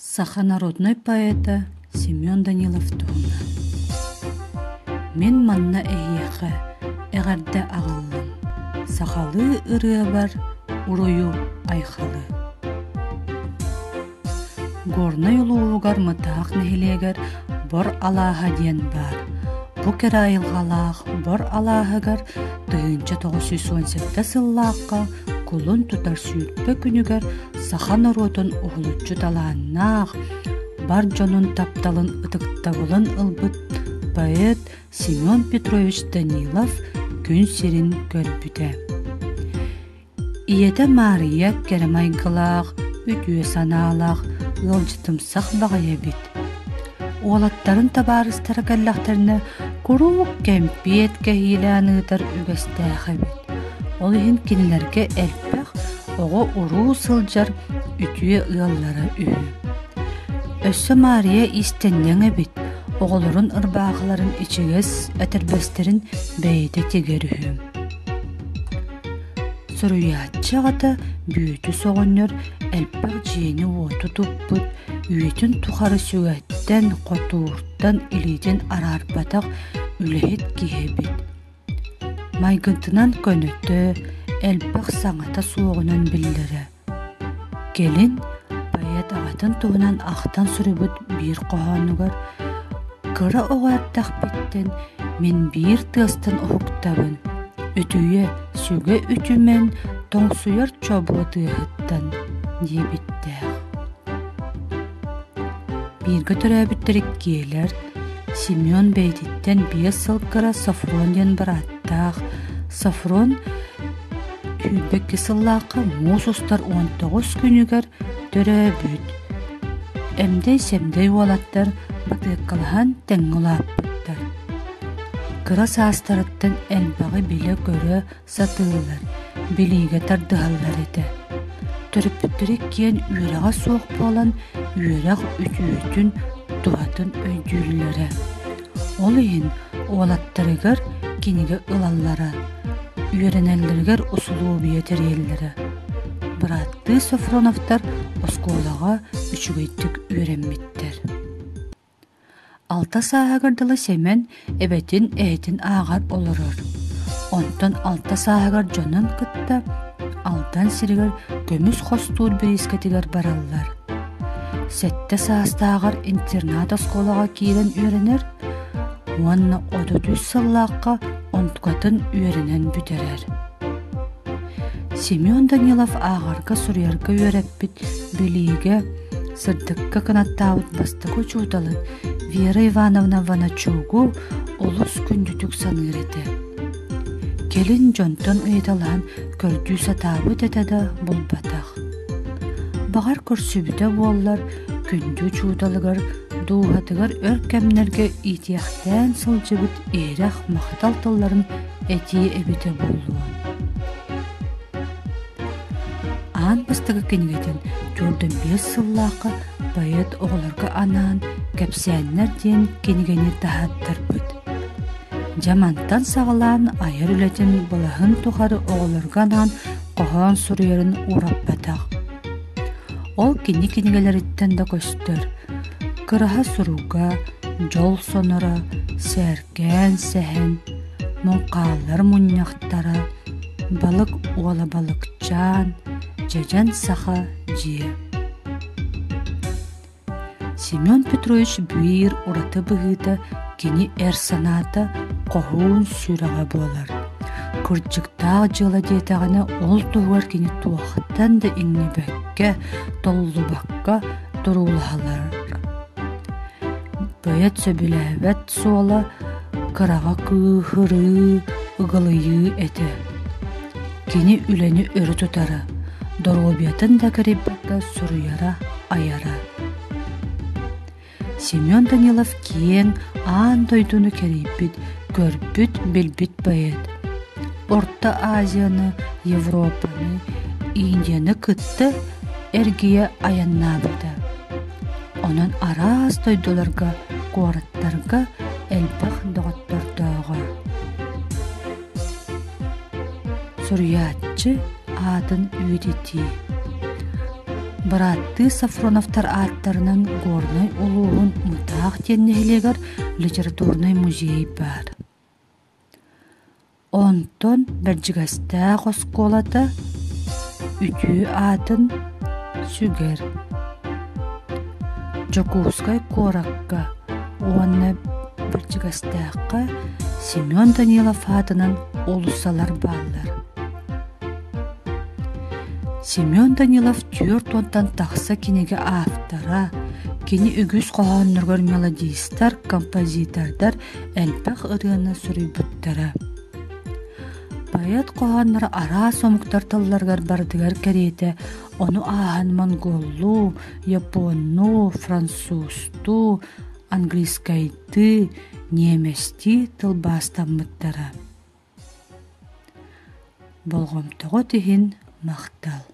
Саха народнай поэта Семен Данилов туһунан Мин манна эһиэхэ эҕэрдэ аҕаллым, сахалыы ырыабар уруйу айхалы. Горнай улууһугар Мытаах нэһилиэгэр Бор алааһа диэн баар. Бу кэрэ айылҕалаах Бор алааһыгар 1917 сыллаахха кулун тутар 20 күнүгэр саха норуотун уһулуччу талааннаах, бар дьонун тапталын ытыктабылын ылбыт поэт Семен Петрович Данилов күн сирин көрбүтэ. Ийэтэ Маарыйа кэрэ майгылаах, үтүө санаалаах, ыалдьытымсах баҕайы эбит. Уолаттарын табаарыстара кэллэхтэринэ куруук кэмпиэт кэһиилээн ыытар үгэстээх эбит. Ол иһин кинилэргэ элбэх оҕо-уруу сылдьар үтүө ыаллара үһү. Өссө Маарыйа иистэнньэҥ эбит, оҕолорун ырбаахыларын ичигэс этэрбэстэрин бэйэтэ тигэр үһү. Суруйааччы аҕата Бүөтүс оҕонньор элбэх дьиэни-уоту туппут, үйэтин тухары сүгэттэн, хотууртан илиитин араарбатах үлэһит киһи эбит. Майгытынан көнөтө, элбэх саҥата суоҕунан биллэрэ. Кэлин поэт аҕатын туһунан ахтан суруйбут биир хоһоонугар «Кыра оҕо эрдэхпиттэн мин биир тыастан уһуктабын, үтүйэ, сүгэ үтүмэн, тоҥсуйар чобуо тыаһыттан» диэбиттээх. Бииргэ төрөөбүттэр иккиэлэр, Семен бэйэтиттэн 5 сыл кыра Софрон диэн бырааттаах. Софрон 22 сыллаахха муус устар 19 күнүгэр төрөөбүт. Эмдэй-сэмдэй уолаттар батыаккалаһан тэҥҥэ улааппыттар. Кыра саастарыттан элбэҕи билэ-көрө сатыыллар, билиигэ тардыһаллар этэ. Төрөппүттэрэ киэн үөрэҕэ суох буолан, үөрэх үтүөтүн, туһатын өйдүүллэрэ. Ол иһин уолаттарыгар кинигэ ылаллара, үөрэнэллэригэр усулуобуйа тэрийэллэрэ. Бырааттыы Софроновтар оскуолаҕа үчүгэйдик үөрэммиттэр. Алта сааһыгар дылы Сэмэн эбэтин эһэтин ааҕар олорор. Онтон алта сааһыгар дьонун кытта Алдан сиригэр көмүс хостуур бириискэтигэр бараллар. Сэттэ саастааҕар интернат оскуолаҕа киирэн үөрэнэр уонна 33 сыллаахха онтукатын үөрэнэн бүтэрэр. Семен Данилов ааҕарга-суруйарга үөрэппит билиигэ, сырдыкка кынаттаабыт бастакы учууталын Вера Ивановна Ваначугу олус күндүтүк саныыр этэ. Кэлин дьонтон ыйыталаһан көрдүү сатаабыт этэ да булбатах. Баҕар көрсүбүтэ буоллар, күндү учууталыгар дууһатыгар өр кэмнэргэ иитиэхтээн сылдьыбыт иһирэх махтал тылларын этиэ эбитэ буолуо. Аан бастакы кинигэтин 45 сыллаахха поэт оҕолорго анаан «Кэпсээннэр» диэн кинигэни таһааттарбыт. Дьэ мантан саҕалаан айар үлэтин былаһын тухары оҕолорго анаан хоһоон суруйарын уураппатах. Ол кини кинигэлэриттэн да көстөр. Кыраһа суруга, дьол соноро, сээркээн сэһэн, муҥхааллар мунньахтара, балык уола балыкчаан, дьэдьэн саха дьиэ. Семен Петрович биир ураты быһыыта кини эр санаата хоһуун сүрэҕэ буолар. Кырдьыктаах дьыала диэтэҕинэ ол туһугар кини туохтан да иҥнибэккэ, толлубакка туруулаһалар. Поэт сөбүлээбэт суола кыраҕа кыыһырыы, ыгылыйыы этэ. Кини үлэни өрө тутара, доруобуйатын да кэрийбэккэ суруйара, айара. Семен Данилов киэҥ аан дойдуну кэрийбит, көрбүт, билбит поэт. Орто Азияны, Европаны, Индияны кытта эргийэ айаннаабыта. Онон араас дойдуларга, куораттарга элбэх доҕоттордооҕо. Суруйааччы аатын үйэтитии. Бырааттыы Софроновтар ааттарынан Горнай улууһун Мытаах диэн нэһилиэгэр литературнай музей баар. Онтон Бэрдьигэстээх оскуолата үтүө аатын сүгэр. Дьокуускай куоракка уонна Бэрдьигэстээххэ Семен Данилов аатынан уулуссалар бааллар. Семен Данилов 40-тан тахса кинигэ автора, кини үгүс хоһоонноругар мелодистар, композитордар элбэх ырыаны суруйбуттара. Поэт хоһоонноро араас омуктар тылларыгар барытыгар кэриэтэ ону ааһан монголлуу, японнуу, французтуу, английскайдыы, ньиэмэстии тылбаастаммыттара. Болҕомтоҕут иһин махтал.